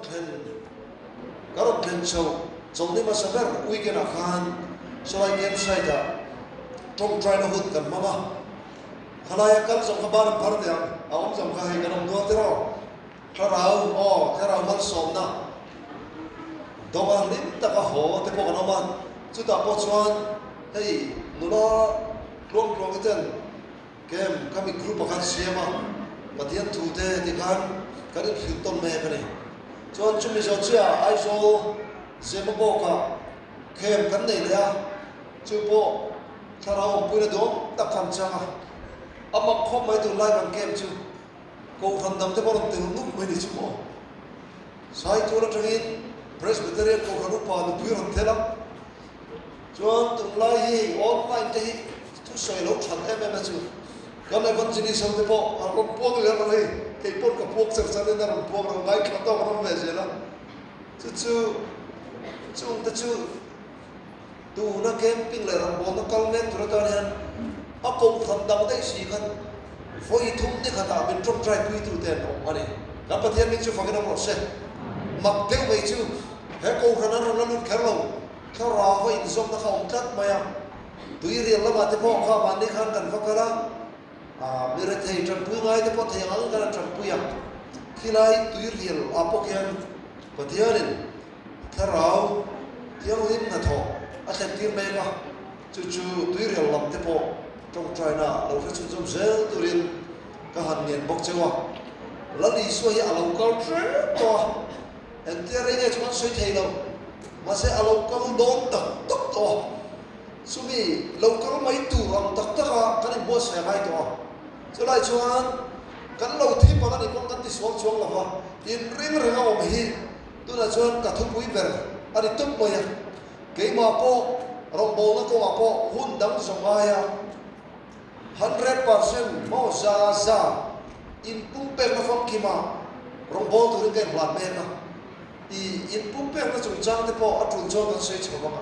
thlen ka rawn thlen chho chawlhni hmasa ber weekend ah khan sawlai campsite ah tawngtaina hun kan hmang a, khalaia kal zawng kha ban an phar teh ang, a awm zawng kha hei kan awm nual tiraw. Thlarau, aw, thlarau malsawmna dawnga hlim taka haw te pawh kan awm a, chutah pawh chuan hei nula tluang tluang te ten camp khami group ah khan siam a, Pathian thu te ti khan kan inhrilh tawn mek a ni. Chuan chumi zawh chiah Aizawl Zemabawkah camp kan nei leh a, chu pawh thlarau awmpuina duhawm tak khan chang a, a mak khawp mai tunlai kan camp chu. Kohhran dang te pawh rawn tel nuk mai ni chu maw? Saitual atangin Presbyterian Kohhran upa nupui rawn tel a, chuan tunlai hi online te hi thusawi lo that em em a chu. Kan Evangelist ho te pawh an rawn puang leh rawh hei, kei pawn ka puak char char in a rawn puang rawh ngaithla tawk a rawn ve zel a. Chu chu chung te chu tuna camping leh rawngbawlna kal mek tur atan hian a kohhran dang daih si khan vawi thum ni khatah min tawngtai puitu te an awm a ni. Kan Pathian min chu fakin awm rawh se. Mak deuh mai chu he kohhran an rawn la lut kher lo, thlarau a inzawmna kha a awm tlat mai a. Tui rial lamah te pawh kha mahni khan kan va kal a, mi rethei tanpui ngai te pawh thei ang angin kan han tanpui a. Khilai tui rial ah pawh khian Pathianin Thlarau Thianghlim hnathawh a thlen tir mek a, chu chu tuirial lam te pawh tawngtaina lo hre chhunzawm zel turin ka han ngen bawk cheu a. Lal Isua hi a lo kal hrep tawh a, engtia rei nge chu kan sawi thei lo, mahse a lo kal dawn tak tak tawh a, chumi lo kal mai tur ang tak taka kan inbuatsaih a ngai tawh a. Chulai chuan kan lo thi palh a nih pawn kan tisual chuang lo va, inring reng a awm hi Tunah chuan ka thupui ber a ni tawp mai a, keimah pawh rawngbawlna kawngah pawh hun dang zawng aia 100% maw za za inpumpekna famkima rawngbâwl turin ka inhlan mek a, i inpumpekna chungchang te pawh a tul chuan kan sawi chho vang a,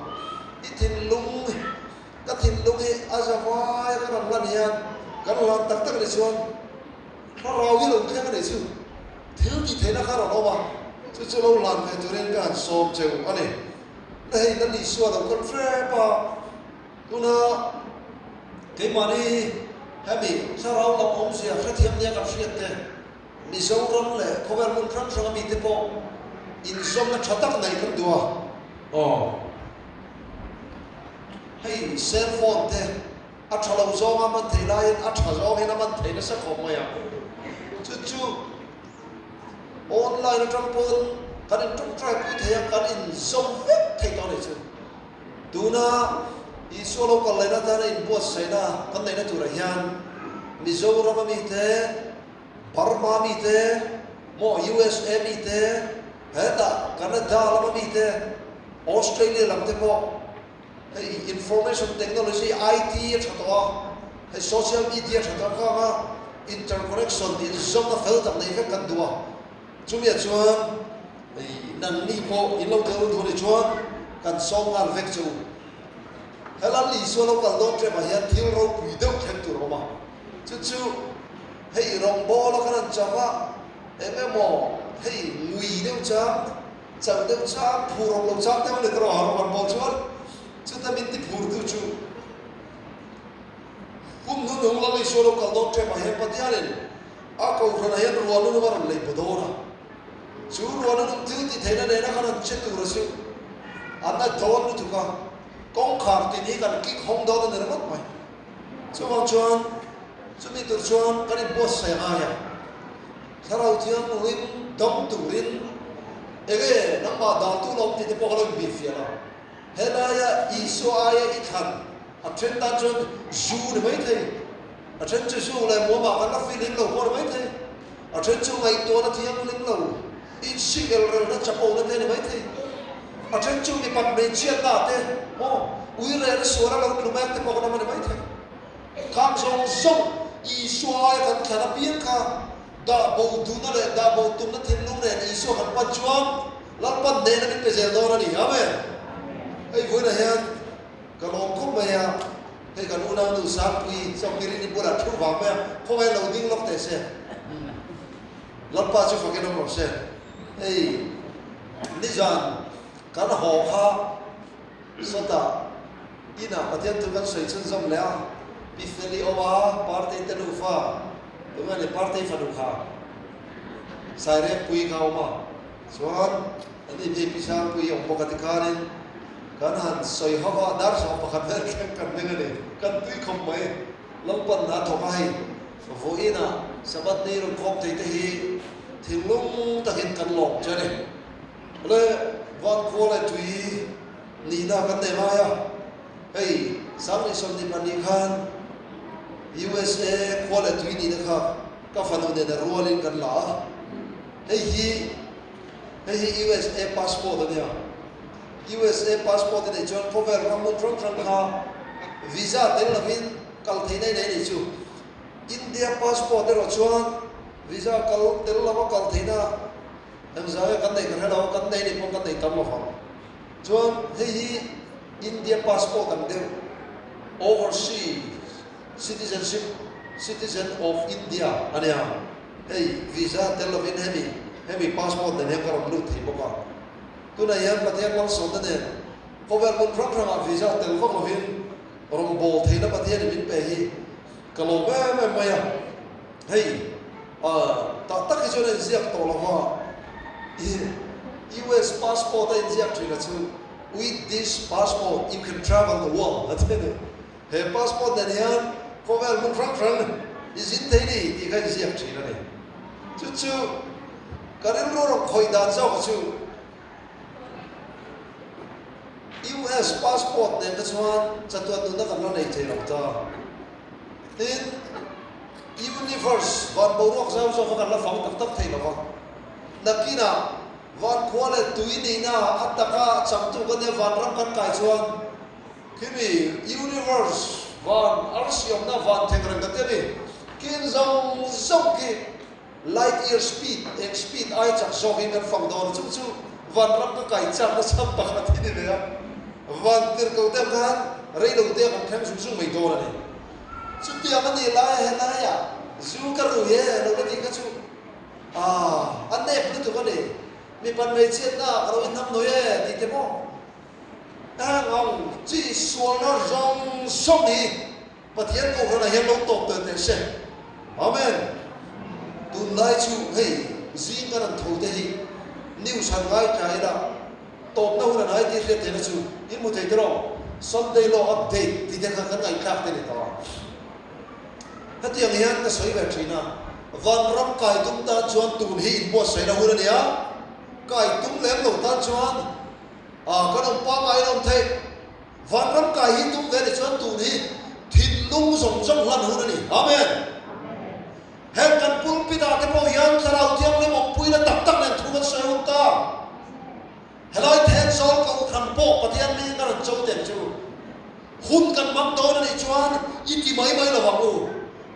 i thinlung ka thinlung hi a za vai a ka rawn lan hian kan hlan tak tak a nih chuan Thlarau hi lo thleng a nih chu. Thil tih theihna kha rawn awm a, chu chu lo hlan ve turin ka han sawm cheu a ni. Na hei na Isua lo kal hrep a, tuna keimahni hemi thlarau lam awmzia hrethiam nia kan hriat te, Mizoram leh khawvel hmun hrang hrang a mite pawh inzawmna tha tak neih kan duh a. Aw. Hei cell phone te. A tha lo zawnga man theih laiin a tha zawng hian a man thei nasa khawp mai a. Chu chu online atang pawn kan in tawngtai pui thei a, kan in zawm vek thei tawh a nih chu. Tuna Isua lo kal lehna atana inbuatsaihna kan neihna turah hian Mizoram a mite, Burma mite, maw USA mite, hetah Canada lama mite, Australia lam te pawh, Hei information technology, IT, a tha tawh a, hei social media a tha tawh khang a, interconnection inzawmna fel tak nei vek kan duh a. Chumiah chuan hei nangni pawh in lo tel duh a nih chuan kan sawm nghal vek che u. Helal Isua lo kal dawn ṭep ah hian thil ropui deuh thleng tur a awm a, chu chu hei rawngbawla kan han chak a, eng emaw hei ngui deuh chang, Chauh deuh chang, phur awm lo chang deuh leh erawh a rawn bawl chuan chuta min ti phurtu chu hun hnunhung Lal Isua lo kal dawn ṭep ah hian Pathianin a kohhranah hian ruahnunung a rawn lei paw dawn a. Chu ruahnunung thil ti theihna nena khan an che tur a chu an a dawn lutuk a, kawngkhar tin hi kan kik hawng dawn a ni ringawt mai. Chuvang chuan chumi tur chuan kan inbuatsaih a ngai a. Thlarau Thianghlim dam turin enge nangmah dan tu lawm tih te pawh ka lo inbihfiah lo. Helaia Isua aia i thlan a then tan chuan zu ni mai thei, a then chu zu leh muamah kan la fihlim lo pawh ni mai thei, a then chu ngaihtuahna thianghlim lo, insik elrelna chapona te ni mai thei, a then chu mipat hmeichhiatna te maw uirehna suala lo tlu mek te pawh kan awm a ni mai thei. Khang zawng zawng Isua aia kan thlan apiang kha dah bo duhna leh dah bo tumna thinlung nen Isua kan pan chuan Lalpan nena min pe zel dawn a ni. Amen. Hei vawiinah hian ka lawm khawp mai a, hei kan unau nu Sangpui Chawngmirin i bulah thu vang mai a, khawngaih lo ding lawk teh se. Lalpa chu fakin awm rawh se. Hei. Nizan kan haw kha sawtah inah Pathian chu kan sawi chhunzawm leh a, Pi Feli awm a, Partei te nufa, tunge ni Partei fanu kha, Sairengpuii kha awm a, chuan ani phei Pi Sangpuii awm bawk a tikhanin kan han sawi ho a, dar 11 vel thleng kan meng a ni, kan tui khawp mai, Lalpan a thawk a hei. Vawiinah Sabbath ni rawn khawm thei te hi thinlung takin kan lawm che a ni. Le van khua leh tui nihna kan nei ngai a, hei Sanghnih 22 khan USA khua leh tui nihna kha ka fanu nena rualin kan la a, hei hi hei hi USA passport a nia. USA passport i neih chuan khawvel ram hmun hrang hrang kha visa tel lovin kal theihna i nei a nih chu. India passport erawh chuan visa kal tel lova kal theihna engzah nge kan nei ka hre lo, kan nei nih pawh kan nei tam lovang. Chuan hei hi India passport ang deuh, overseas citizenship, citizen of India a nia. Hei visa tel lovin hemi hemi passport nen hian ka rawn lut thei bawk a. Tunah hian Pathian malsawmna nen khawvel hmun hrang hrangah visa tel vak lovin Rawngbâwl theihna Pathianin min pe hi ka lawm em em mai a. Hei, tah tak hi chuan a inziak tawh lo va, US passport a inziak ṭhin a chu, With this passport you can travel the world a ti a ni. He passport nen hian khawvel hmun hrang hrang i zin thei ni tih kha inziak ṭhin a ni. Chu chu ka rilru rawn khawih dan zawk a chu. US passport nen te chuan chatuan nunna kan la nei thei lo ta. Tin, universe van boruak zau zawk kha kan la fang tak tak thei lo va. Nakinah van khua leh tui nihna a taka changtu kan nia vanram kan kai chuan khimi universe van arsiamna van theng reng kan ti a ni. Kin zawng zawng khi Light year speed, eng speed ai chak zawk in kan fang dawn a, chung chu vanram ka kai chak na chhan pakhat hi ni ve a, van tir ko deuh khan rei lo te a kan thleng zung zung mai dawn a ni. Chutiang a nih lai a helai ah zu ka rui e lo la tih kha chu ah a nep lutuk a ni, mipa hmeichhiatna ah ka lo inhnam nawi e tih te maw heng ang chi sualna zawng zawng hi Pathian kohhranah hian lo tawp tawh teh se. Amen. Tunlai chu hei zing kan an tho te hi news han ngaithla ila tawpna hun an hai tih hriat theihna chu in hmu thei tiraw? Sunday law update tih te kha kan ngaihthlak te ni tawh a. Hetiang hian ka sawi ve thin a, vanram kai tum tan chuan tun hi inbuatsaihna hun a ni a, kai tum lem lo tan chuan kan awm pangngai in awm theih. Vanram kai hi tum ve ni chuan tun hi thinlung zawng zawng hlan hun a ni. Amen. Heng kan pulpit ah te pawh hian Thlarau Thianghlim awmpuina tak tak nen thu kan sawi hun ta. Helai Thenzawl Kohhran pawh Pathian hming a rawn cho teh chu. Hun kan hmang dawn a nih chuan i ti mai mai lo ang u.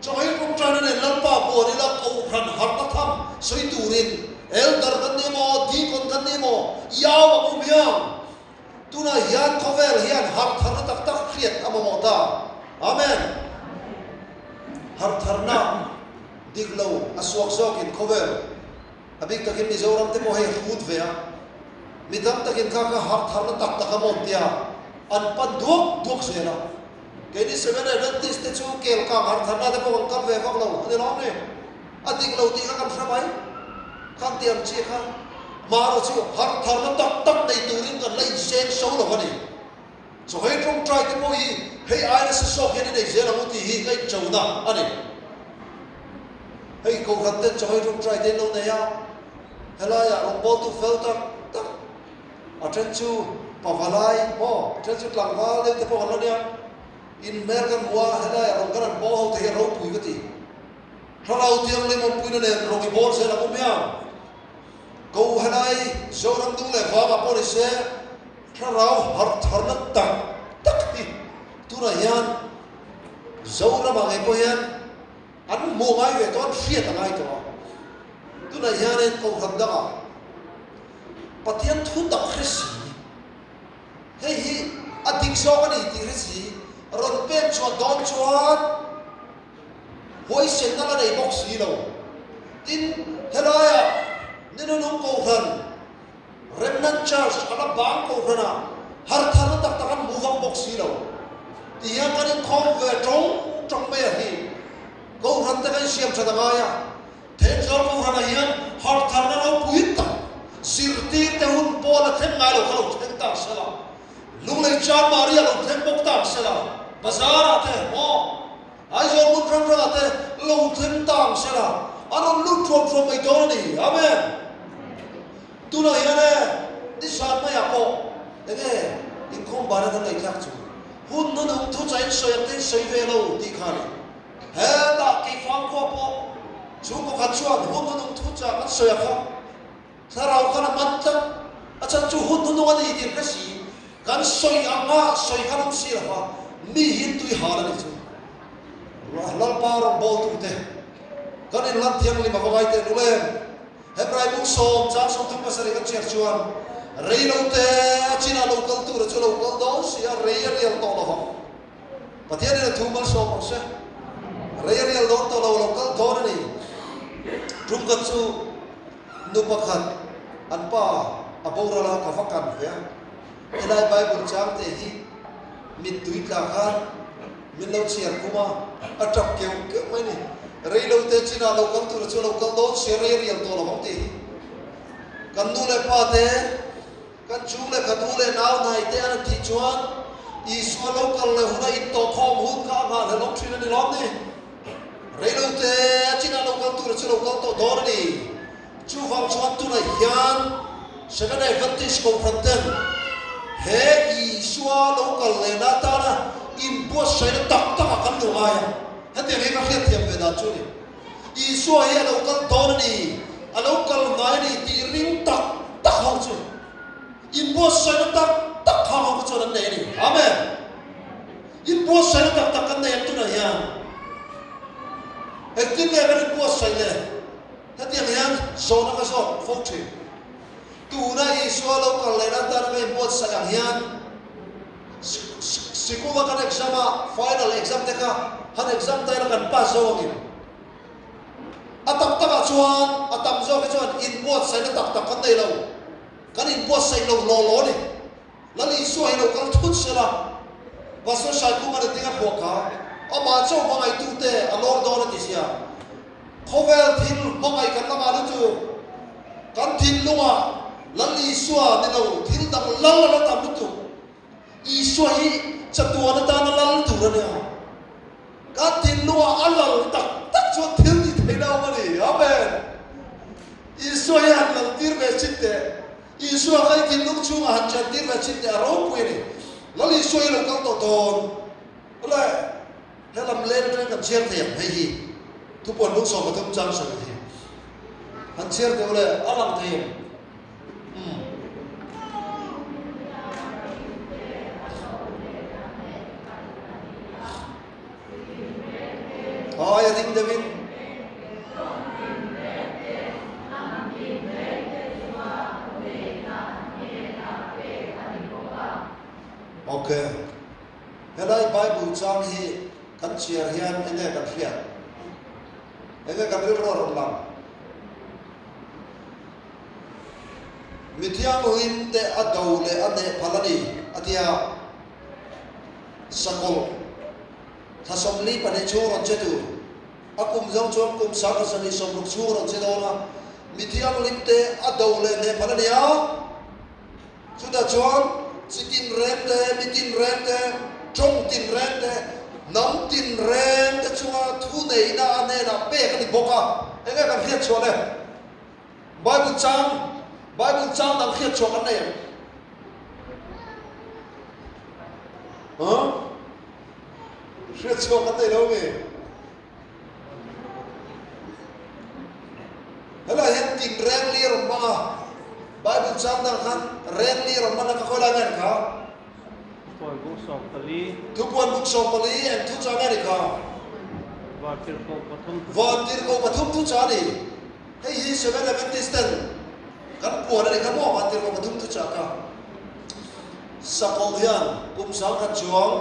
Chaw-ei tawngtaina nen Lalpa buan ila Kohhran harhna tham sawi turin Elder kan ni maw, Deacon kan ni maw, i au ang u miang. Tunah hian khawvel hian harh tharna tak tak hriat a mamawh ta. Amen. Harh tharna dik lo a suak zawkin khawvel, a bik takin Mizoram te pawh hei hrut ve a. Mi tam takin kha kha harh tharna tak tak a mawm tia an pan duak duak zel a. Keini Seventh Adventist te chu kel kang harh tharna te pawh kan kal ve vak lo a ni lawm ni. A dik lo tih kha kan hre mai. Khang ti ang chi kha marawh chu harh tharna tak tak nei turin kan la inseng so lo a ni. Chaw hei tawngtai te pawh hi hei ai nasa sawk hian i nei zel ang u tih hi ka inchona a ni. Hei Kohhran ten chaw hei tawngtai te in lo nei a, helaiah rawngbawltu fel tak tak a then chu pavalai maw, a then chu tlangval deuh te pawh kan la nia. In hmel kan hmu a, helaiah rawn kan an bawl ho te hi a ropui ka ti. Thlarau Thianghlim awmpuina nen rawng i bawl zel ang u miang. Ko helai Zoram dung leh vangah pawh ni se, Thlarau harh tharna tak tak hi tunah hian Zoramah ngei pawh hian an hmuh ngai ve tawh, an hriat a ngai tawh a. Tunah hianin Kohhran dangah Pathian thu tak hre si, hei hi a dik zawk a ni tih hre si, rawn pek chhuah dawn chuan, Huaisenna la nei bawk si lo. Tin, helaiah Ninunung Kohhran remna. Church a la bang kohhran a, har tharna tak tak an hmu vak bawk si lo. Ti hian kan inkhawm ve tawng tawng mai a hi. Kohhran te kan siam that a ngai a, Thenzawl kohhranah hian har tharna ropui tak zirtir te hun pawh la thleng ngai lo kha lo thleng tak se la, Lunglei Chanmari a lo thleng bawk tak se la, Bazar ah te maw Aizawl hmun hrang hrangah te lo thleng tak se la, an rawn lut thuam thuam mai dawn a ni. Amen. Tunah hian e, nizan maiah pawh enge inkhawm bana kan ngaihthlak chu hun hnunung thuchain sawi ang te in sawi ve lo tih kha a ni. Hetah Keifang khua pawh chhungkaw khat chuan hun hnunung thuchah kan sawi a kha thlarau khan a man tlat. A chhan chu hun hnunung a ni tih hre si, kan sawi anga sawi khan awm si lo va, mi hi tui hal a ni chu. Lalpa rawngbawltute kan inlan thianghlim a va ngai teh lul em? Hebrai bung sawm chang 37 kan chhiar chuan rei lo te a chinah lo kal tura chu lo kal dawn si a, rei a rial tawh lo vang. Pathianin a thu malsawm rawh se. Rei a rial dawn tawh lo, a lo kal dawn a ni. Tum khat chu nu pakhat an pa a boral a, ka va kan ve a. Helai Bible chang te hi mittui tla khan min lo chhiar khum a, a tap keuh keuh mai a ni. Rei lo te chinah lo kal tura chu a lo kal dawn sia, rei a rial tawh lo ang tih hi. Kan nu leh pa te. Kan chung leh kan u leh nau hnai te an thih chuan Isua lo kal leh huna intawhkhawm hun kha a nghahhlelh awm thin a ni lawm ni? Reilote a chinah lo kal tura chu lo kal tawh dawn a ni. Chuvang chuan tunah hian Seventh Adventist Kohhran ten he Isua lo kal lehna atana inbuatsaihna tak takah kan lo ngai a. Hetiang hi ka hriatthiam ve dan chu a ni. Isua hi a lo kal dawn a ni, a lo kal ngai a ni tih ring tak tak ho chu inbuatsaihna tak tak khang ho kha chuan an nei a ni. Amen. Inbuatsaihna tak tak kan nei ang tunah hian. Engtin nge kan inbuatsaih le? Hetiang hian zawhna ka zawt fo thin. Tuna Isua lo kal lehna atana ka inbuatsaih ang hian Sikul a kan exam a, final exam te kha han exam ta ila kan pass zo angin. A tak takah chuan a tam zawk hi chuan inbuatsaihna tak tak kan nei lo. Kan inbuatsaih lo law law a ni. Lal Isua hi lo kal thut sela, Pastor Saikhuma ni ding a phuah kha, amah chauh hmangaihtute a lawr dawn a ti sia. Khawvel thil hmangaih kan la ngah lutuk. Kan thinlungah Lal Isua ni lo thil dang lal a la tam lutuk. Isua hi chatuan atana lal tur a nia. Kan thinlungah a lal tak tak chuan thil ti theih lo a ni. Amen. Isua hi han lal tir ve chin teh. Isua kha i thinlung chhungah han chen tir ve chin teh a ropui a ni. Lal Isua hi lo kal tawh dawn. Awle. He lam leng atangin kan chhiar thei ang hei hi thupuan bung 13 chang sawi hi han chhiar deuh le a lang thei em? Umm. Ai a ding deuhin. Okay. Helai Bible chang hi kan chhiar hian enge kan hriat? Enge kan rilru a rawn lang? Mi thianghlim te a do leh a neh phal a ni, a ti a. Sakawlh thla 42 chhung rawn che tur, a kum zawng chuan kum 160 chhung rawn che dawn a. Mi thianghlim te a do leh neh phal a ni a. Chutah chuan chi tinreng te, mi tinreng te, tawng tinreng te, hnam tinreng te chunga thuneihna a hnenah pek a ni bawk a. Enge kan hriat chhuah le? Bible chang, Bible chang dang hriat chhuah kan nei em? Huh? Hriat chhuah kan nei lo mi? Helai hian tinreng li a rawn hmang a, Bible chang dang khan reng li a rawn hman a, ka khawi lai nge ni kha? Thupuan bung 14. Thupuan bung 14 eng thu chang nge ni kha? Vantirhkoh pathum thu. Vantirhkoh pathum thu chah a ni. Hei hi Seventh Adventist ten kan puan a ni kha maw Vantirhkoh pathum thu chah kha. Sakawlh hian kum 10,000 chuang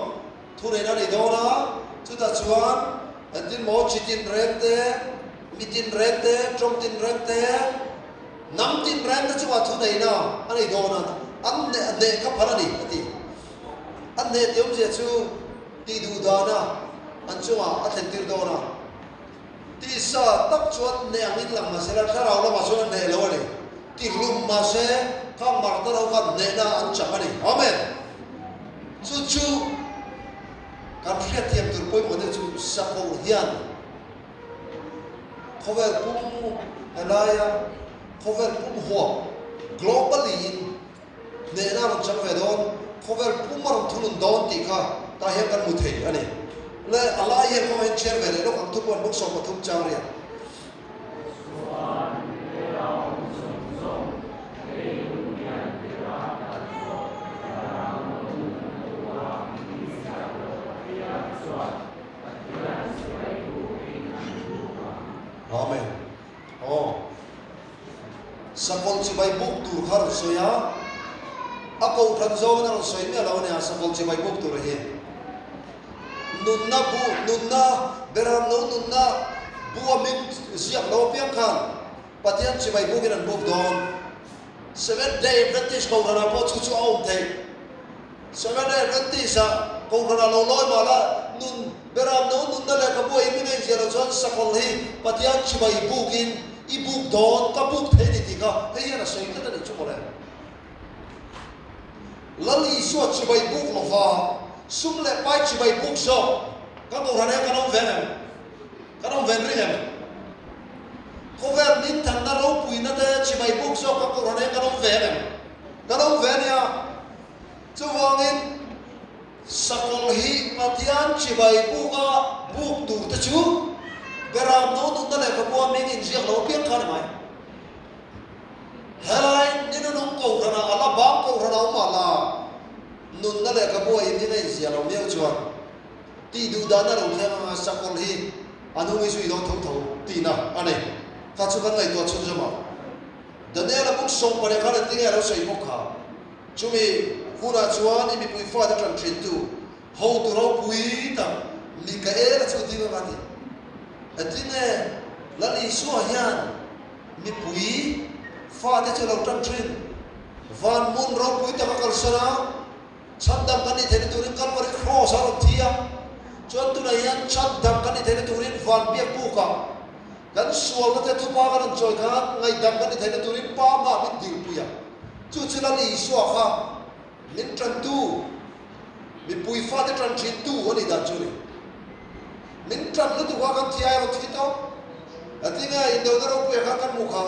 Thuneihna a nei dawn a, chutah chuan engtin maw chi tinreng te, mi tinreng te, tawng tinreng te, Hnam tinrengte chungah thuneihna a nei dawn a, an hneh kha phal a ni, a ti. An hneh tih awmzia chu tih duh dana an chungah a thlentir dawn a. Tisa tak chuan hneh angin lang mah sela thlarau lamah chuan a hneh lo a ni. Tihlum mah se khang martar ho khan hnehna an chak a ni. Amen! Chu chu kan hriatthiam tur pawimawh deuh chu Sakawlh hian Khawvel pum helaia khawvel pum huap globally in hnehna a rawn chang ve dawn, khawvel pum a rawn thunun dawn tih kha tah hian kan hmu thei a ni. Le a lai hian kawngah hian chhiar ve leh lawk ang thupuan bawk 13 chang riat. Amen. Aw. Sakawlh chibai buk tur kha rawn sawi a, a kohhran zawngin a rawn sawi miah lo a nia, sakawlh chibai buk tur hi. Nunna bu, nunna, Berham no nunna bu a min ziak lo apiang khan Pathian chibai bukin an buk dawn. Seventh Day Adventist kohhranah pawh chu chu a awm theih. Seventh Day Adventist ah kohhranah lo lawi mah la, nun beram no nunna lehkhabu a i min a inziah loh chuan sakawlh hi Pathian chibai bukin i buk dawn, ka buk thei ni tih kha hei hian a sawi tlat a nih chu mawle. Lal Isua chibai buk lova sum leh pai chibai buk zawk kan kohhran hian kan awm ven em? Kan awm ven ring em? Khawvel min thanna ropuina te chibai buk zawk kan kohhran hian kan awm ven em? Kan awm ve nia. Chuvangin Sakawlh hi Pathian chibai buka buk tur te chu Beram no nunna leh Khabua min inziak lo piang kha ni mai. Helai ninunung kohhranah a la bang kohhran a awm ah la nunna leh Khabua in in a inziah lo miau chuan tih duh dahna lo thleng anga Sakawlh hi a hnung i zui dawn tho tho tihna a ni. Kha chu kan ngaihtuah chhunzawm ang. Daniel-a buk 18 khan engtin nge a lo sawi bawk kha? Chumi hunah chuan i mipui fate tan thintu hotu ropui tak Mikaela chu ding anga ti. Engtin nge Lal Isua hian mipui fate chu a lo tan thin? Van hmun ropui tak a kalsan a, chhandam kan nih theihna turin Kalvari Cross a rawn thi a, chuan tunah hian chhandam kan nih theihna turin van biak bukah Kan sualna te thupa kan rawn chawi khan ngaihdam kan ni theihna turin Pa mah min dilpui a. Chu chu Lal Isua kha min tantu, mipui fate tan thintu a nih dan chu a ni. Min tan lutuk a kan thi ai rawn thi tawp. A tinge indona ropuia khan kan hmuh kha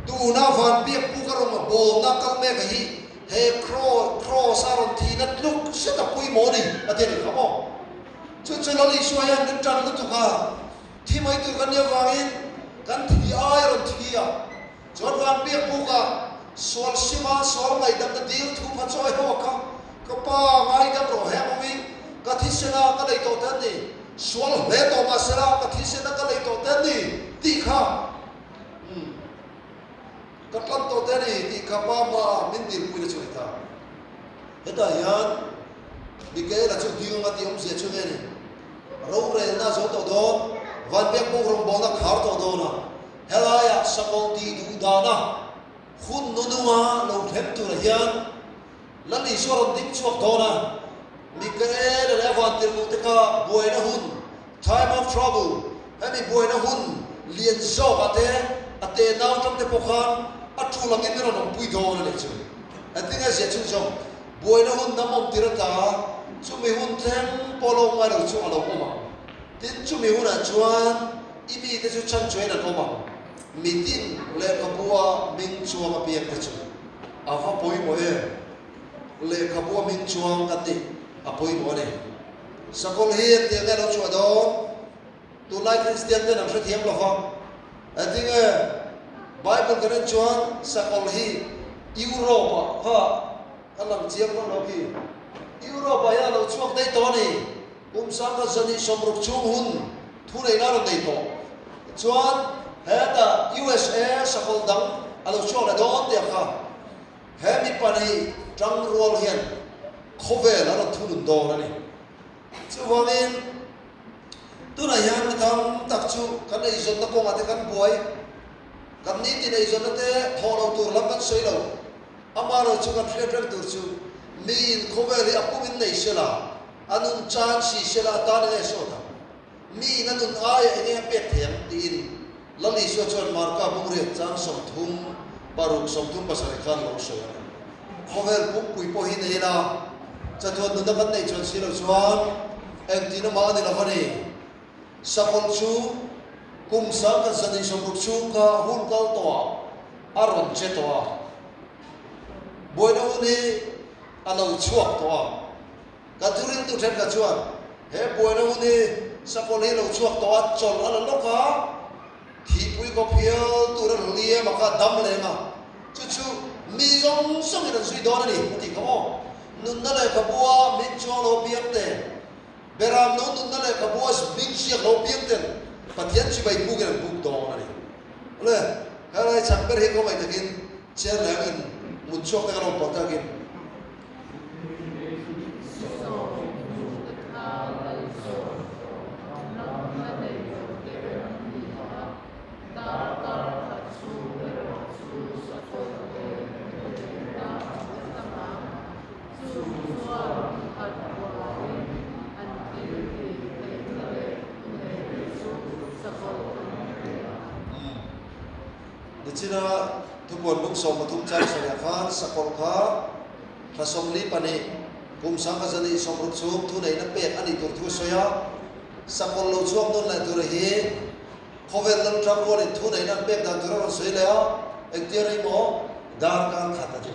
tuna van biak pu ka rawn bawlna kal mek a hi he cross a rawn thihna tluk zet a pawimawh a ni a ti a nih kha maw. Chu chu Lal Isua hian min tan lutuk a. Thi mai tur kan nih avangin kan thi ai rawn thi a, chuan van biak bukah sual sima sual ngaihdamna dil thu pha chawi ho a kha, ka pa ngaidam rawh he ang awmi, ka thisena ka lei tawh te an ni, sual hle tawh mahsela ka thisena ka lei tawh te an ni tih kha umm ka tlan tawh te a ni tih kha pa hmaah min dilpuina chu a ni ta. Hetah hian Mikaela chu dil anga tih awmzia chu nge ni? Rorelna a zo tawh dawn, Vanbiak pawh rawngbawlna khar tawh dawn a, helaiah sakawlh tih duh dana hun nununga lo thleng turah hian Lal Isua rawn ding chhuak dawn a, Mikaela leh a vantirhkohte kha buaina hun, time of trouble, hemi buaina hun lian zawkah te a tenau tangte pawh khan a tul angin min rawn awmpui dawn a nih chu. Engtin nge ziah chhunzawm? Buaina hun nam awm tir ata chumi hun thleng pawh lo ngai lo chu a lo awm ang. Tin, chumi hunah chuan i mite chu chhanchuain an awm ang. Mitin lehkhabua ming chuang apiang te chu a va pawimawh em? Lehkhabua ming chuang kan nih a pawimawh a ni. Sakawlh hi engtiang nge a lo chhuah dawn? Tunlai Kristian ten an hrethiam lo va. Engtin nge Bible kan en chuan sakawlh hi Europe ah kha a lang chiang vak lo khi. Europe ah hian a lo chhuak daih tawh a ni. Kum sangkhat zahnih 60 chhung hun thu neihna a rawn nei tawh. Chuan hetah USA sakawlh dang a lo chhuak leh dawn tih ang kha. He mipa nei tangrual hian khawvel a rawn thunun dawn a ni. Chuvangin tunah hian mi tam tak chu kan eizawnna kawngah te kan buai. Kan nitin eizawnna te thawh lo tur lam kan sawi lo. Amaherawh chu kan hriat reng tur chu miin khawvel hi a pumin nei sela, a nun chan si sela a tan enge sawt ang? Miin a nun aia enge a pek thei ang? tiin Lal Isua chuan Marka bungriat chang 36, 37 khan lo sawi a ni. Khawvel pumpui pawh hi nei ila, chatuan nuna kan neih chuan si lo chuan engtin amah a ni lo va ni. Sakawlh chu kum sangkhat zan insawmruk chhung kha hun kal tawhah a rawn che tawh a, buaina hun hi a lo chhuak tawh a. Ka thuriltu thenkhat chuan he buaina hun hi sakawlh hi a lo chhuak tawh a, chawlh a la lawk a, thihpui kawp hial tur a liam a kha dam leng a, chu chu mi zawng zawngin an zui dawn a ni a tih kha maw? Nunna lehkhabua min chuang lo piangte. Beram no nunna lehkhabu a hming ziak lo piang ten Pathian chibai bukin an buk dawn a ni. Awle, helai chak ber hi khawngaih takin chair leh in mut chhuak te ka lo pawh takin. Chu chuan khat buaiin an thil tih theihna leh thuneihna chu sakawlh an pe a. Nichina thupuan bung 13 chang sawiah khan sakawlh kha thla 42 kum 1060 chhung thuneihna pek a nih tur thu a sawi a. Sakawlh lo chhuak nawn leh tura hi khawvel lam tang rualin thuneihna an pek dan tur a rawn sawi leh a, engtia rei maw darkar khat a ti.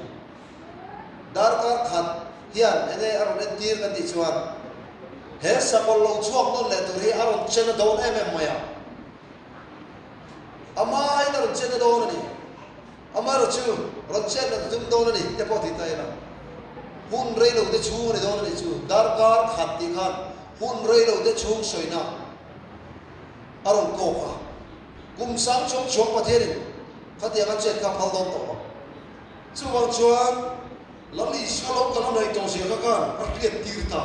Darkar khat hian enge a rawn entir kan tih chuan he sakawlh lo chhuak nawn leh tur hi a rawn chen a dawn em em mai a. Amahin a rawn chen a dawn a ni. Amaherawhchu rawn chen a tum dawn a ni te pawh tih ta ila hun rei lo te chhung a ni dawn a nih chu. Darkar khat tih khan hun rei lo te chhung sawina a rawn kawk a. Kum sang chhawng chhuang Pathianin khatiang a chet kha a phal dawn tawh lo. Chuvang chuan Lal Isua lo kal a hnaih tawh zia kha khan a hriat tir ta.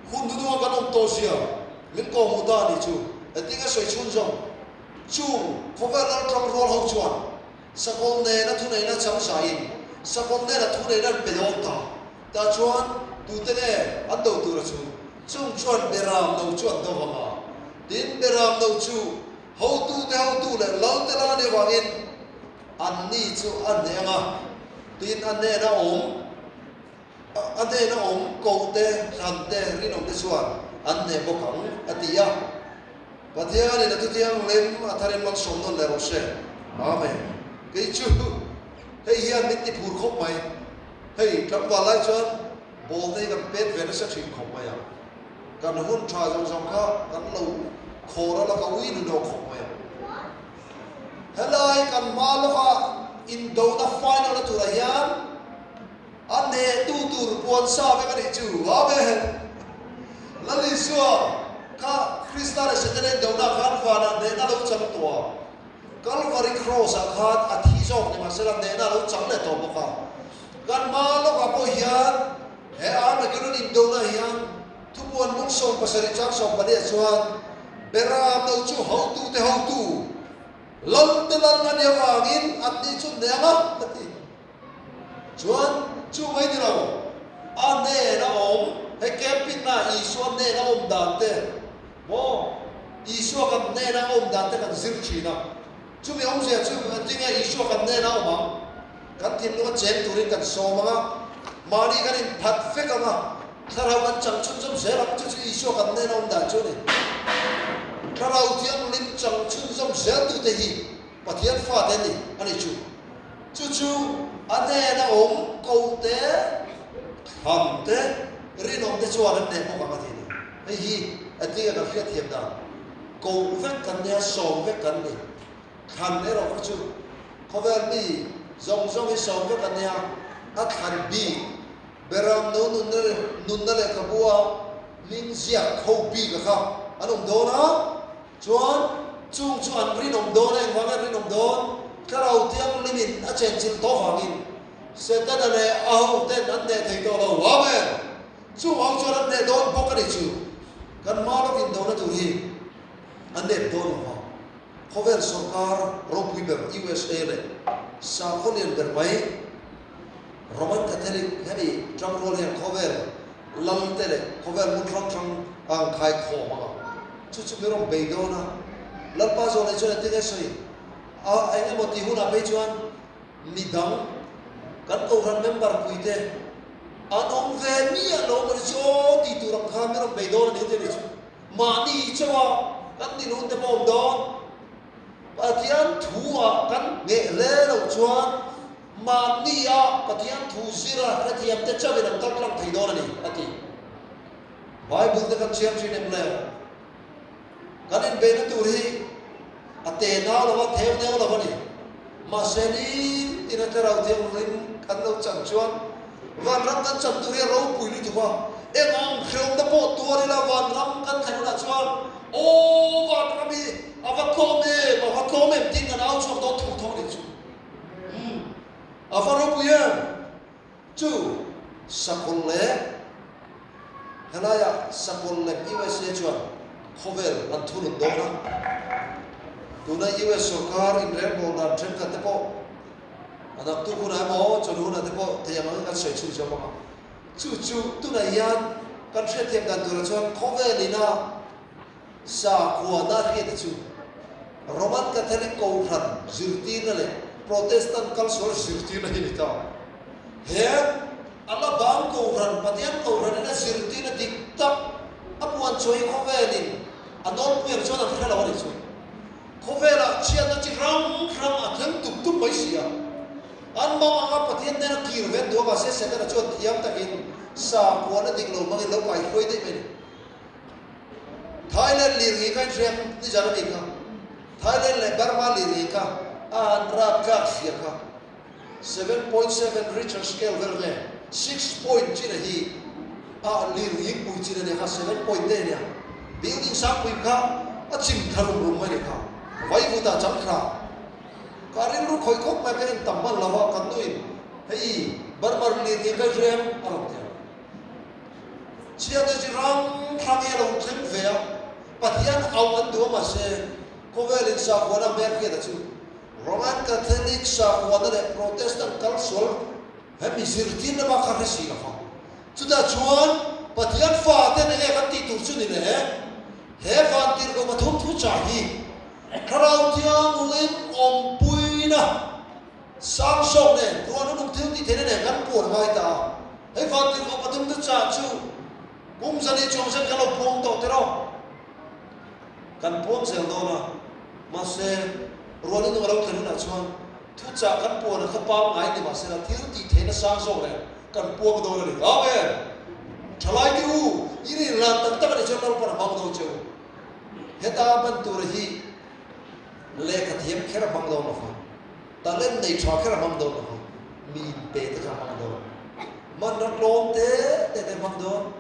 Hun duhduha kan awm tawh zia min kawhhmuh ta a nih chu. Engtin a sawi chhun zawng? Chung khawvel lal tang rual ho chuan Sakawlh nena thuneihna chang zaiin Sakawlh nena thuneihna an pe dawn ta. Tah chuan tute nge an do tur a chu? Chung chuan Beram no chu an do vang a. Tin, Beram no chu hotute hotu leh lalte lal a nih avangin, Anni chu a hneng a, tin a hnena awm, a hnena awm koh te, thlan te, rinawm te chuan an hneh bawk ang, a ti a. Pathianin a thuthianghlim a tharin malsawm nawn leh rawh se. Amen. Kei chu hei hian min ti phur khawp mai. Hei tlangval lai chuan ball te hi kan pet ve nasa thin khawp mai a. Kan hun tha zawng zawng kha kan lo khawr a la ka ui nu khawp mai a. Helai kan hma lawka indona final na turah hian a hnehtu tur puan sa vek a nih chu. Amen! Lal Isua kha Krista leh Setana indona khan vanah hnehna lo chang tawh a, Kalvari Cross-ah khan a thi zawk ni mahsela hnehna a lo chang leh tawh bawk a. Kan hma lawkah pawh hian he Armageddon indona hian Thupuan bung 17 chang 14 ah chuan Beram lo chu hotute hotu, Lalte lal a nih avangin an ni chu hneng a, a ti. Chuan chu mai ni lo, a hnen a awm, he camping na Isua hnen a awm dan te, maw, Isua kan hnen a awm dan te kan zir thin a. Chumi awmzia chu engtinge Isua kan hnen a awm ang? Kan thinlung a cheng turin kan sawm ang a, mahni kan inphat vek ang a, thlarau kan chang chhunzawm zel ang, chu chu Isua kan hnena awm dan chu a ni. Thlarau Thianghlim chang chhunzawm zel tute hi Pathian fate an ni a ni chu. Chu chu a hnena awm ko te, thlam te, rinawm te chuan an hneh bawk ang a ti a ni. Hei hi a tinge kan hriatthiam dan, koh vek kan nia, sawm vek kan ni. Thlan erawh kha chu khawvel mi zawng zawng hi sawm vek a nia, a thlan bik Beram no nunna nunna lehkhabua hming ziak ho bik a kha an awm dawn a, chuan chung chu an rinawm dawn a, engvang an rinawm dawn? Thlarau Thianghlimin a chenchilh tawh vangin Setana leh a hoten an hneh thei tawh lo. Amen! Chung ho chuan an hneh dawn bawk a nih chu. Kan hma lawk indona tur hi an nep dawn lo vang. Khawvel sawrkar ropui ber USA leh sakhaw lian ber mai Roman Catholic hemi tangrual hian khawvel lal te leh khawvel hmun hrang hrang a ang khai khawm ang a, chu chu mi rawn bei dawn a. Lalpa zawh leh chuan engtin nge sawi a, eng emaw tih hunah phei chuan midang kan kohhran member puite an awm ve miah lo maw ni chu aw tih tur ang khan mi rawn bei dawn a ni te ni chu. Mahni chauha kan ni lun te pawh awm dawn. Pathian thu ah kan ngheh hle loh chuan mahni a Pathian thu zira hrethiam te chauhin an kal tlang thei dawn a ni, a ti. Bible te kan chhiar thin em le? Kan inbeihna tur hi a te nau lo a, theu neu lo a ni. Mahse nitin a thlarau thianghlim kan lo chan chuan vanram kan chan tur hi a ropui lutuk a, eng ang hreawmna pawh tuar ila vanram kan thlen hunah chuan aw vanram hi a va tlawm em, a va tlawm em tiin kan au chhuak dawn thawk thawk a nih chu. Umm a va ropui em! Chu sakawlh leh helaiah sakawlh leh USA chuan khawvel an thunun dawn a. Tuna US sorkar inrelbawl dan thenkhat te pawh a naktuk hunah emaw chawhnu hunah te pawh thei ang angin kan sawi chhun zawk ang a. Chu chu tunah hian kan hriatthiam dan turah chuan khawvel ina Sakhuana hriat chu Roman Catholic Kohhran zirtirna leh Protestant kalsual zirtirna hi a ni ta. He a la bang Kohhran, Pathian Kohhranin a zirtirna dik tak a puan chhuah hi khawvelin a nawlpui ang chuan an hre lo a nih chu. Khawvelah chhiatna chi hrang hrang a thleng tup tup mai si a. An mang anga Pathian hnena kir ve an duh a, mahse Setana chuan thiam takin sakhuana dik lo hmangin lo kaihruai daih mai a ni. Thailand lirngei kha inhriam nizan a nih kha. Thailand leh Burma lirngei kha a han raptlak zia kha. 7.7 Richter scale vel nge 6 point chin a hi a lirngei pui chin a nia kha 7 point te a nia. Building sang pui kha a chim thla rum rum mai a nih kha. Vaivut ah chang thla. Ka rilru khawih khawp mai ka en tam hman lo a kan nuin hei Burma lirngei kha inhriam a rawn ti a. Chhiate chi hrang hrang hi a lo thleng ve a, Pathian auh an duh a mahse khawvelin sakhuana hmel hriata chu Roman Catholic sakhuana leh Protestant kalsual hemi zirtirna bak kha hre si lo va. Chutah chuan Pathian fate enge kan tih tur chu ni le? He vantirhkoh pathum thuchah hi Thlarau Thianghlim awmpuina Sang zawk nen ruahna nung thil tih theihna nen kan puan ngai ta a. Hei vantirhkoh pathum te chah chu kum zali chuang zet kan lo puang tawh tiraw? Kan puang zel dawn a, mahse ruahna nung a lo thlen hunah chuan thuchah kan puan a kha pangngai ni mahsela thil tih theihna sang zawk nen kan puang dawn a ni. Amen! Thalai te u, i rinlan tak tak a nih chuan Lalpan a hmang dawn che u. Heta hman tura hi Lehkha thiam kher a hmang dawn lo va, talent nei tha kher a hmang dawn lo va, mi inpe te kha a hmang dawn. Manra tlawm te te te hmang dawn,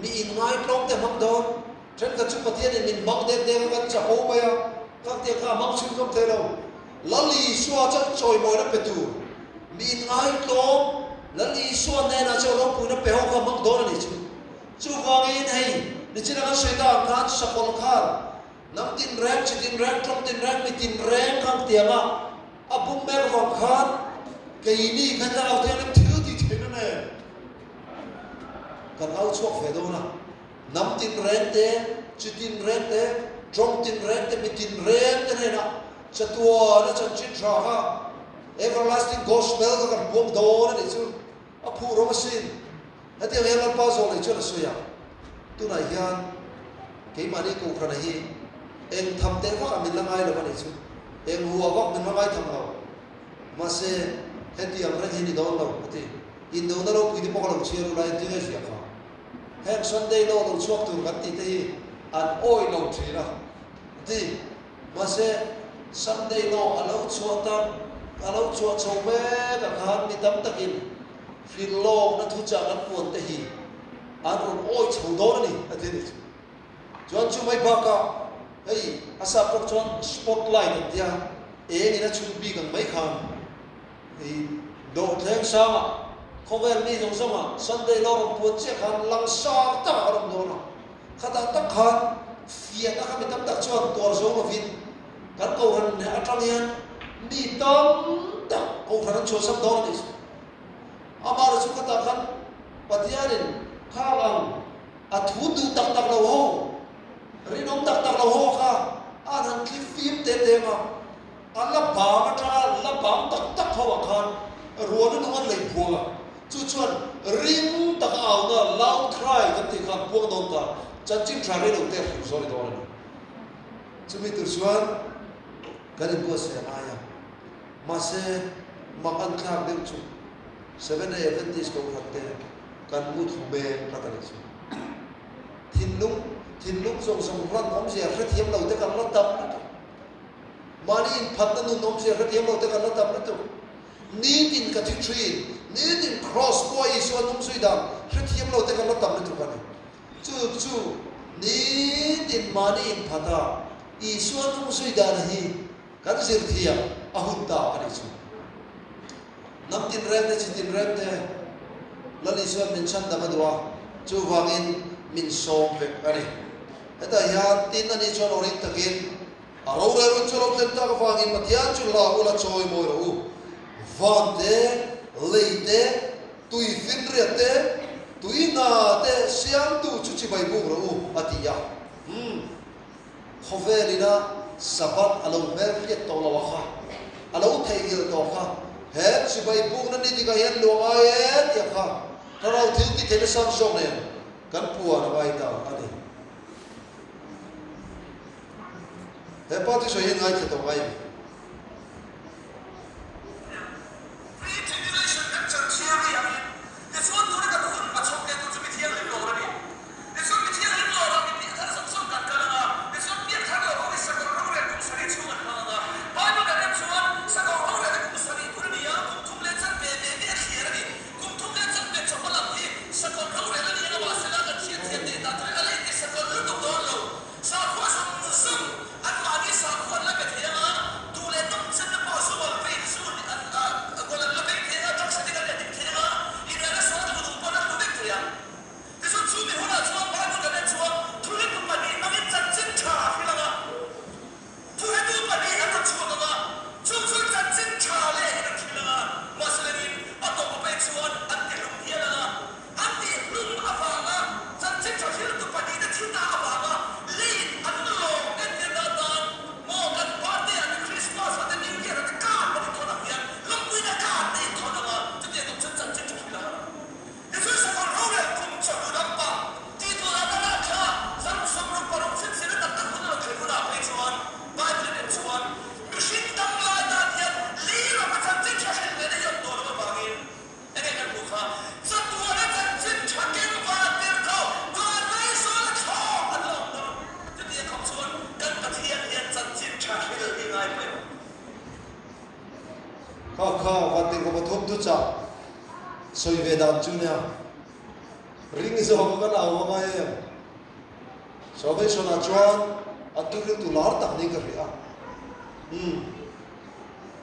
mi inngai tlawm te hmang dawn. Thenkhat chu Pathianin min hmang dek dek a, kan chapo mai a, khangtiang kha a hmang chhunzawm thei lo. Lal Isua chuan chawimawina pe tur, mi inngai tlawm, Lal Isua hnenah chuan ropuina pe ho kha a hmang dawn a nih chu. Chuvangin hei, nichina kan sawi ta ang khan sakawlh khan Hnam tinreng, chi tinreng, tawng tinreng, mi tinreng kha ang tiang a, a bum mek avang khan keini kha thlarau thianghlim thil tih theihna nen kan au chhuak ve dawn a. Hnam tinreng te, chi tinreng te, tawng tinreng te, mi tinreng te hnenah chatuana chanchin tha kha everlasting gospel kha kan puang dawn a nih chu a phuh rawng asin. Hetiang hian Lalpa zawh leh chuan a sawi a, Tunah hian keimahni Kohhrana hi eng tham teh vakah min la ngai lo a nih chu, eng hua vak min la ngai tham lo, mahse hetiang reng hi ni dawn lo a ti. Indona ropui te pawh ka lo chhiar u lai engtin nge ziah kha? Heng Sunday law lo chhuak tur kan tih te hi an awih lo thin a a ti. Mahse Sunday law a lo chhuah tak, a lo chhuah chho mek ah khan mi tam takin Hrilhlawkna thuchah kan puan te hi an rawn awi chho dawn a ni, a ti a ni chu. Chuan chu mai bakah hei a sap pawh chuan spotlight an tia, eng in a chhun bik ang mai khan hei dawhthleng sangah khawvel mi zawng zawngah Sunday law rawn puan chiah khan langsar takah kan awm dawn a, khatah tak khan fiahna kha mi tam tak chuan tuar zo lovin. Kan kohhran atang hian mi tam tak kohhran an chhuahsak dawn a nih chu. Amaherawhchu khatah khan Pathianin khang ang a thu duh tak tak lo ho, rinawm tak tak lo ho kha a han thli fim te te ang a, a la bang atanga la bang tak tak ho ah khan ruahna nung an lei phuang a, chu chuan ring taka auna, loud cry, kan tih kha an puang dawn ta, chanchin tha rei lo te a hrilh zawh a ni dawn a ni. Chumi tur chuan kan inbuatsaih a ngai a, mahse mak an thlak deuh chu Seventh Day Adventist kohhran te kan mu thu mek tlat a nih chu. Thinlung thinlung zawng zawng hlan awmzia hrethiam lo te kan la tam lutuk. Mahni inphatna nun awmzia hrethiam lo te kan la tam lutuk. Nitin ka thi thin, nitin Kraws pawh Isua nung zui dan hrethiam lo te kan la tam lutuk a ni. Chu chu nitin mahni inphata Isua nung zui dan hi kan zir thiam a hun ta a nih chu. Hnam tinreng te, chi tinreng te Lal Isua'n min chhandam a duh a, chuvangin min sawm vek a ni. Hetah hian tin a nih chuan aw ring takin a rorel hun chu a lo thlen tak avangin Pathian chu hla ula chawi mawi rawh u. Van te, lei te, tui finriat te, tui hna te siamtu chu chibai buk rawh u, a ti a. Umm. Khawvel ina Sabbath a lo hmel hriat tawh lo a kha, a lo theihnghilh tawh kha, he chibai bukna ni tikah hian luang ai e tih a kha, thlarau thil ti theihna sang zawk nen kan puan a ngai ta a ni. He pa thusawi hi ngaithla tawh ngai em? Pre-tribulation rapture theory angin, tichuan tuna kan hun hmachhawp leh tur chu mi thianghlim lawr a ni. Tichuan mi thianghlim lawrah mi pianthar zawng zawng kan kal ang a, tichuan pianthar lo ho hi sakawr rorel kum sarih chhung an hmang ang a. Bible kan en chuan sakawr rorel hi kum sarih tur a ni a, kum thum leh chanve ve ve a thliar a ni. Kum thum leh chanve chawhma lam hi sakawr rorel a ni ang a, mahsela kan hriatthiam theih dan turin a la inti sakawr lutuk dawn lo. Sakhua zawng zawng anmahni sakhua an la be thei ang a, duh leh nawm chenna pawh zu goal vein zu an goal an la vei thei ang a, drugs addict an la addict thei ang a, inrelna sual an hmu duh pawh an hmu vek thei ang. Tichuan chu mi hunah chuan Bible kan en chuan thuhretu pahnih hmangin chanchin tha a hrilh ang a, thuhretu pahnih an rawn chhuak ang a, chung chuan chanchin tha leh in an hrilh ang a, mahse lengin a tawp a pek chuan an tihlum hial ang a. A tihhlum avanga chanchin tha hriltu pahnihte thi ta avanga leiin an lawm entirna atan maw kan birthday ah te Christmas ah te New Year ah te card kan inthawn ang hian lawmpuina card te inthawn ang a, chutiang awm chuan chanchin tha hrilh a har ang. Tichuan sakawr rorel kum chawhnu lampang tih turah ka lak thla 66 chhinchhiahna tak tak hun a lo thlen hunah phei chuan Bible in en chuan mihring dam lai tan hian lei rama chanchin tha hrilh lehna hi a awm tawh loh avangin Enge kan hmuh kha? Chatuana chanchin tha keng van tir kho van laizawl a thlawk an lo awm dawn. Chutiang khawp chuan kan Pathian hian chanchin tha hril hi ngai pawh em? Kha kha van tir khaw pathum thu chah sawi ve dan chu nia. Ring zawk a kan au a ngai em? Salvation ah chuan an thuril tu lar tak niin ka hria a. Umm.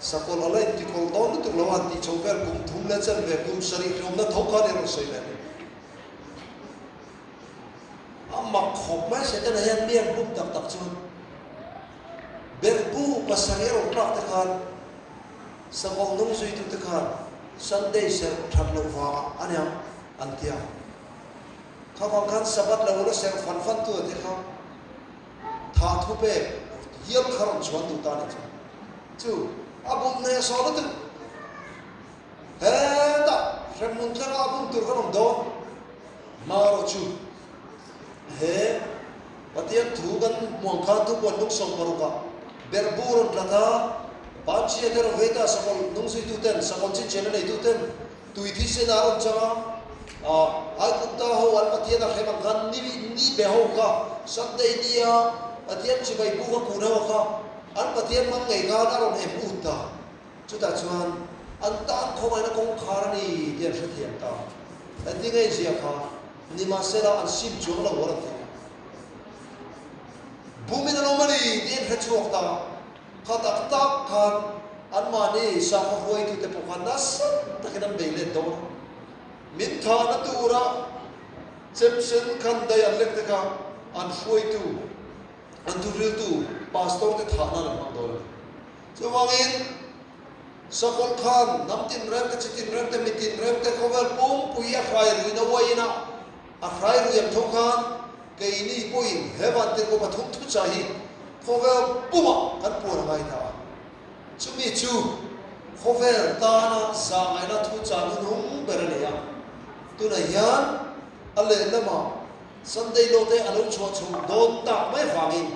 Sakawlh a la intikawl dawn lutuk lo a han tih chho vel kum thum leh chen ve kum sarih hlawmna tho khan i rawn sawi leh a ni. A mak khawp mai Setana hian mi an bum tak tak chuan berhbu pasarih a rawn tlak te khan sakawlh nung zuitu te khan Sunday serh that loh vangah a niang an ti a. Kha vang khan Sabbath lo la serh fan fan tu a ti kha. Tha thu pek hial kha rawn chhuan duh ta a nih chu. Chu a bum hneh sawh lutuk. Hetah hremhmun thlengah a bum tur kan awm dawn. Marawh chu he Pathian thu kan hmuang khan thupuan lungsawm parukah berhbu rawn tla ta, Panchia te rawn vei ta, sakawlh nungzuituten, sakawlh chinchhiahna neituten tui thisen a rawn chang a, Aigupta ho an Pathian a hrem ang khan ni ni be ho kha Sunday nia Pathian chibai bu kha kun ho kha an Pathian hmang ngei khan a rawn em ut ta. Chutah chuan an tan khawngaihna kawngkhar a ni tih an hrethiam ta. Engtin nge inzia kha nimahsela an sim chuang lo a rawn ti. Bumin an awm a ni tih an hrechhuak ta. Kha tak tak khan anmahni sakhaw hruaitute pawh khan nasa takin an bei let dawn a. Min thahna tura chemsen khan daih an lek te kha an hruaitu, an thuhriltu. Pastor te thah nan an hmang dawn a ni. Chuvangin Sakawlh khan hnam tinreng te, chi tinreng te, mi tinreng te khawvel pumpui a hrai ruihna uaiin a, a hrai rui ang tho khan keini pawhin he vantirhkoh pathum thuchah hi khawvel pumah kan puan a ngai ta a. Chumi chu khawvel tana zahngaihna thuchah nunung ber a ni a. Tunah hian a lehlamah Sunday law te a lo chhuah chho dawn tak mai vangin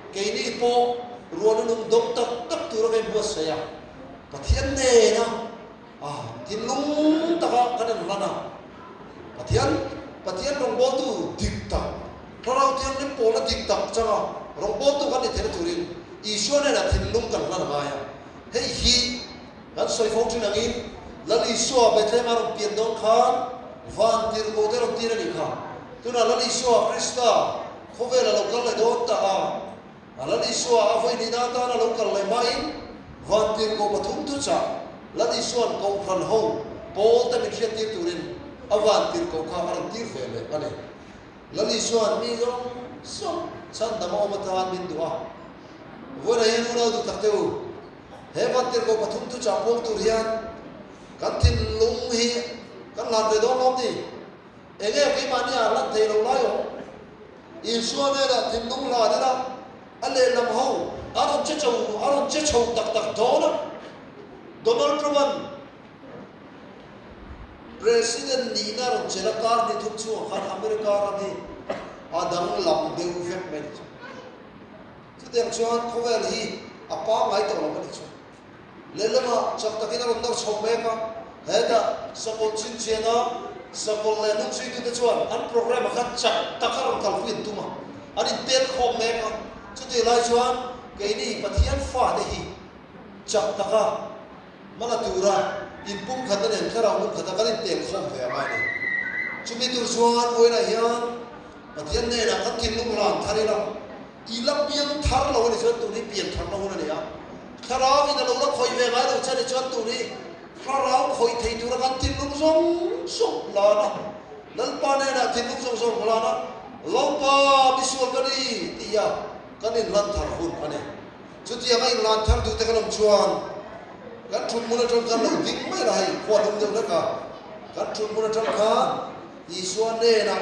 keini pawh ruah nunung dawng tak tak tura ka inbuatsaih a, Pathian nena thinlung taka kan inhlan a, Pathian Pathian rawngbawltu dik tak, Thlarau Thianghlim pawlna dik tak changa rawngbawltu kan ni theihna turin Isua nena thinlung kan hlan a ngai a. Hei hi kan sawi fo thin angin Lal Isua Bethlehem a rawn pian dawn khan van tirhkoh te rawn tir a nih kha. Tunah Lal Isua Krista khawvel a lo kal leh dawn ta a, A Lal Isua a vawi nihna atana lo kal leh hmain vantirhkoh pathum thuchah Lal Isua'n Kohhran ho pawl te min hriattir turin a vantirhkoh kha a rawn tir ve leh a ni. Lal Isua'n mi zawng zawng chhandam a awm atan min duh a. Vawiinah hian unau duh tak teh u, he vantirhkoh pathum thuchah puang tur hian kan thinlung hi kan hlan ve dawn lawm ni? Enge keimahni ah lan thei lo lai awm? Isua hnenah thinlung hlan ila, a lehlam ho a rawn che cho a rawn che chho tak tak dawn a. Donald Trump-a'n President nihna a rawn chelh a, kar hnih thum chhungah khan America ram hi a danglam deuh vek mai a ni chu. Chutiang chuan khawvel hi a pangngai tawh lo a ni chu. Lehlamah chak takin a rawn nawr chho mek a, hetah Sakawlh chhinchhiana Sakawlh leh nungchhuitute chuan an programme ah khan chak taka rawn kalpui an tum a, an intel khawm mek a. Chutih lai chuan keini Pathian fate hi chak taka hmala tura inpumkhatna nen thlarau lungkhata kan intel khawm ve a ngai a ni. Chumi tur chuan vawiinah hian Pathian hnenah kan thinlung hlan thar ila, I la piang thar lo a ni chuan tun hi pian tharna hun a ni a, thlarau in a lo la khawih ve ngai lo che a ni chuan tun hi thlarau khawih thei tura kan thinlung zawng zawng lan a, Lalpa hnenah thinlung zawng zawng lan a, Lalpa misual ka ni tih a kan inlan thar hun a ni. Chutianga inlan thar duh te kan awm chuan kan thut hmun atang khan lo ding mai la hei khua hlum deuh hlek a, kan thut hmun atang khan Isua hnenah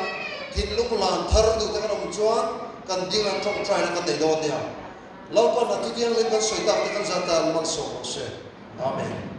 thinlung lan thar duh te kan awm chuan kan ding ang tawngtaina kan nei dawn nia. Lalpan a thutianghlim kan sawi tak te kan zat tan malsawm rawh se. Amen.